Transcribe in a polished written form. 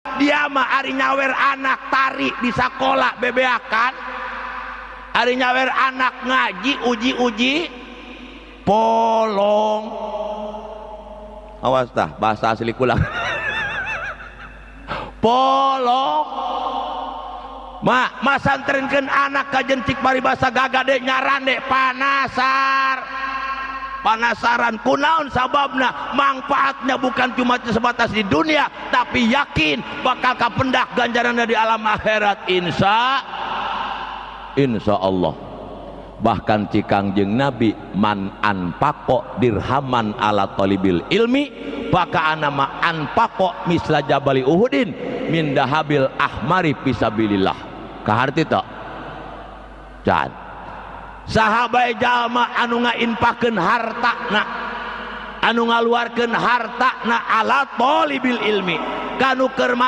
Dia mah ari nyawer anak tari di sekolah bebeakan, ari nyawer anak ngaji uji-uji polong. Awas tah, bahasa asli kulang polong. Ma masantrenkeun anak kajen cik paribasa gagade nyarande panasar panasaran. Kunaon sababna? Manfaatnya bukan cuma sebatas di dunia, tapi yakin bakal kapendak ganjarannya di alam akhirat, insya insya Allah. Bahkan cik Kangjeng Nabi, man anfaqo dirhaman ala talibil ilmi faka'annama anfaqo misla jabali uhudin min dahabil ahmari fisabilillah. Kaharti tak can? Saha bae jalma anu ngainfakeun hartana, anu ngaluarkeun hartana ala talibil ilmi, kanu keur.